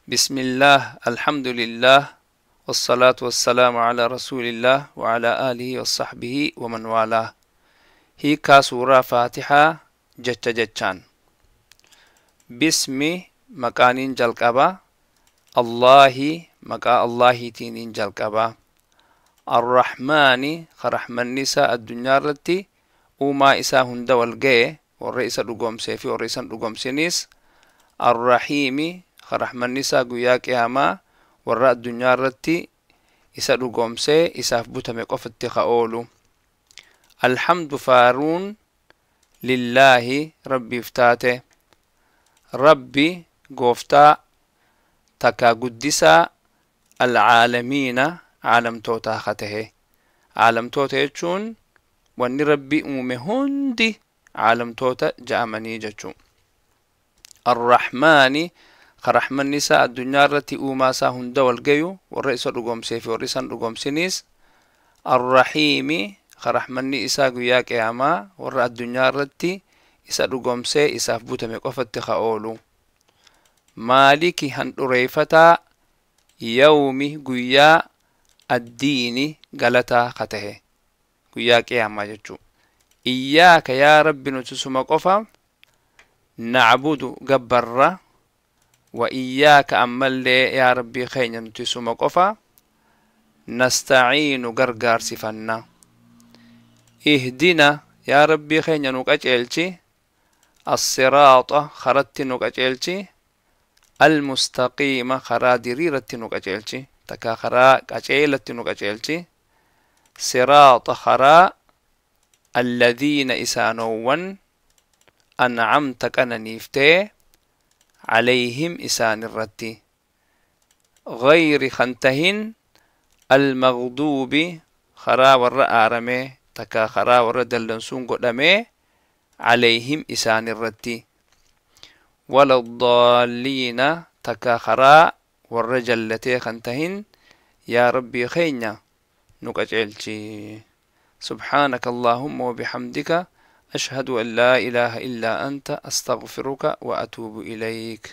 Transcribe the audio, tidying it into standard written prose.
بسم الله، الحمد لله، والصلاة والسلام على رسول الله وعلى آله وصحبه ومن والاه. Hiikaa suuraa Faatixaa jecha jechaan. Bismi maqaaniin jalqaba. Allaahi maqaa Allaahiitiiniin jalqaba. Arrahmaani ka rahmanni isaa addunyaa irratti uumaa isaa hunda wal ga'e, warra isa dhugoomsee fi warra isan dhugoomsinis. Arrahiimi ka rahmanni isaa guyyaa qiyaamaa warra addunyaa irratti isa dhugoomsee isaaf butame qofatti ka oolu. Alhamdu faaruun lillaahi rabbiif taate. Rabbi gooftaa takkaa guddisaa alcaalamiina caalamtootaa ka tahe. Caalamtoota jechuun wanni rabbi uume hundi caalamtoota ja'amanii jechuu. Arrahmaani ka rahmanni isaa addunyaa irratti uumaa isaa hunda wal gayu, warra isa dhugoomsee fi warra isan dhugoomsinis. Arrahiimi ka rahmanni isaa guyyaa qiyaamaa warra addunyaa irratti isa dhugoomsee isaaf butame qofatti ka oolu. Maaliki handhureeyfataa yawmi guyyaa addiini galataa ka tahe, guyyaa qiyaamaa jechuu. Iyyaaka yaa rabbi nuti suma qofa nacbudu gabbarra, wa iyyaaka ammallee yaa rabbii keenya nuti suma qofa nastaciinu gargaarsifanna. Ihdina yaa rabbii keenya nu qaceelchi, assiraaxa karatti nu qaceelchi, almustaqiima karaa diriiratti nu qaceelchi, takkaa karaa qaceelatti nu qaceelchi. Siraaxa karaa alladhiina isaanowwan ancamta qananiiftee calayhim isaan irratti, gayri kan tahin almagduubi karaa warra aaramee takkaa karaa warra dallansuun godhamee calayhim isaan irratti, wala addaalliina takkaa karaa warra jallatee kan tahin yaa rabbii keenya nu qaceelchi. سبحانك اللهم وبحمدك، أشهد أن لا إله إلا أنت، أستغفرك وأتوب إليك.